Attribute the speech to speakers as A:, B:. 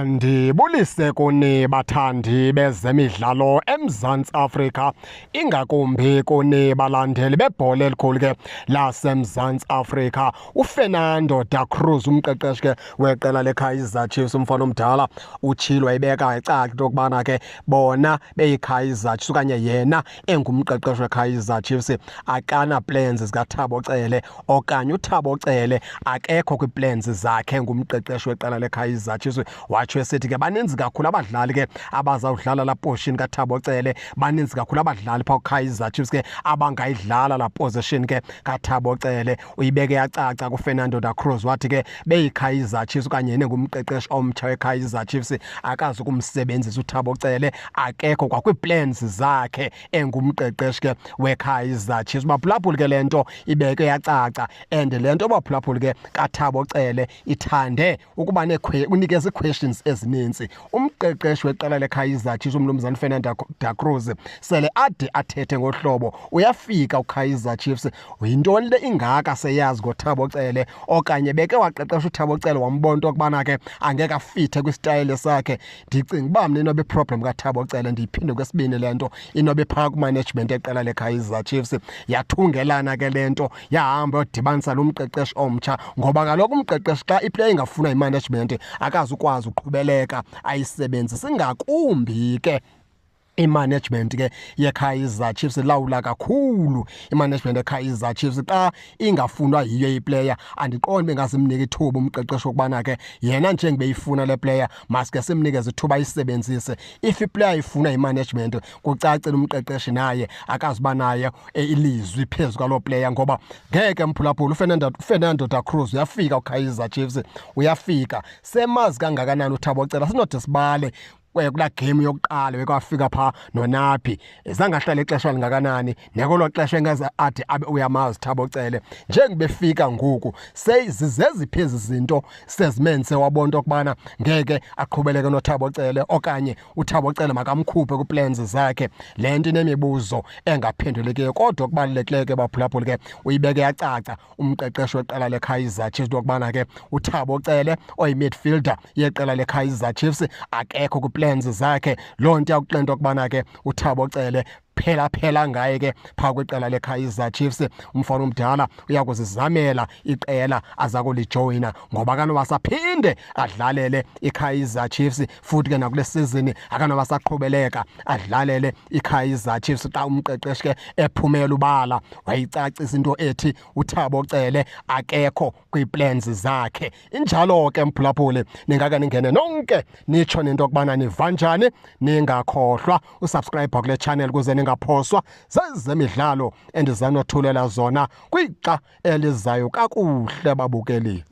A: Ndibulise kuni bathandi bezemidlalo eMzantsi Afrika, ingakumbi kuni balandeli bebhola elikhulu ke laseMzantsi Afrika. UFernando da Cruz, umqeqeshi ke weqela leKaizer Chiefs, umfana omdala, utshilo wayibeka icaca into yokubana ke bona beyiKaizer Chiefs okanye yena engumqeqeshi weKaizer Chiefs akana plans zikaThabo Cele okanye uThabo Cele akekho kwiiplans zakhe ngumqeqeshi weqela leKaizer Chiefs. Watsho esithi ke baninzi kakhulu abadlali ke abazawudlala la position kaThabo Cele, baninzi kakhulu abadlali phaa kuKaizer Chiefs ke abangayidlala la position ke kaThabo Cele. Uyibeke yacaca kuFernando da Cruz, wathi ke beyiKaizer Chiefs okanye yena ngumqeqeshi omtsha weKaizer Chiefs akazi ukumsebenzisa uThabo Cele, akekho kwakwii-plans zakhe engumqeqeshi ke weKaizer Chiefs. Baphulaphuli ke le nto ibeke yacaca, and le nto baphulaphuli ke kaThabo Cele ithande ukuba unikeza ii-questions ezininzi. Umqeqeshi weqela leKaizer Chiefs umnumzana Fernando da Cruz sele ade athethe ngohlobo uyafika uKaizer Chiefs, yintoni le ingaka seyazi ngoThabo Cele okanye beke waqeqesha uThabo Cele wambona into yokubana ke angeke afithe kwisitayile sakhe. Ndicinga uba mna inoba iproblem kaThabo Cele, ndiyiphinde kwesibini le nto, inoba iphaa kumanagement eqela leKaizer Chiefs. Yathungelana ke le nto yahamba yodibanisa lo mqeqeshi omtsha, ngoba kaloku umqeqeshi xa iplayer ingafunwa yimanagement akazukwazi uqhubeleka ayisebenzise, ingakumbi ke imanagement ke yeKaizer Chiefs ilawula kakhulu. Imanagement yeKaizer Chiefs xa ingafunwa yiyo iplayer, andiqondi bengasimnika ithuba umqeqeshi wokubana ke yena njengoba eyifuna le player maske simnikeze ithuba ayisebenzise. If iplayer ifuna imanagement, kucacile umqeqeshi naye akazuba naye ilizwi phezu kwaloo player, ngoba ngeke mphulaphula. UFernando da Cruz uyafika uKaizer Chiefs, uyafika semazi kangakanani uThabo Cele? Sinode sibale kulaa game yokuqala bekwafika phaa noNabi, zange ahlale ixesha lingakanani nekolo xesha engeze ade abe uyamazi Thabo Cele. Njengoba efika ngoku seyizizeziphi ezi zinto sezimenze wabona into yokubana ngeke aqhubeleke noThabo Cele okanye uThabo Cele makamkhuphe kwiplans zakhe? Le nto inemibuzo engaphendulekiyo, kodwa okubalulekileyo ke baphulaphuli ke uyibeke yacaca umqeqeshi weqela leKaizer Chiefs into yokubana ke uThabo Cele oyi-midfielder yeqela leKaizer Chiefs akekho kwiplans zakhe. Loo nto iyakuxela into yokubana ke uThabo Cele phela phela ngaye ke phaa kwiqela leKaizer Chiefs. Umfana omdala uya kuzizamela iqela aza kulijoyina, ngoba akanoba saphinde adlalele iKaizer Chiefs futhi ke nakule season akanoba saqhubeleka adlalele iKaizer Chiefs xa umqeqeshi ke ephumela ubala wayicacisa into ethi uThabo Cele akekho kwiiplans zakhe. Injalo ke mphulaphuli, ningake ningene nonke nitsho nento yokubana niva njani. Ningakhohlwa usubscribe kule channel ukuze ningaphoswa zezemidlalo endizanothulela zona kwixa elizayo. Kakuhle babukeli.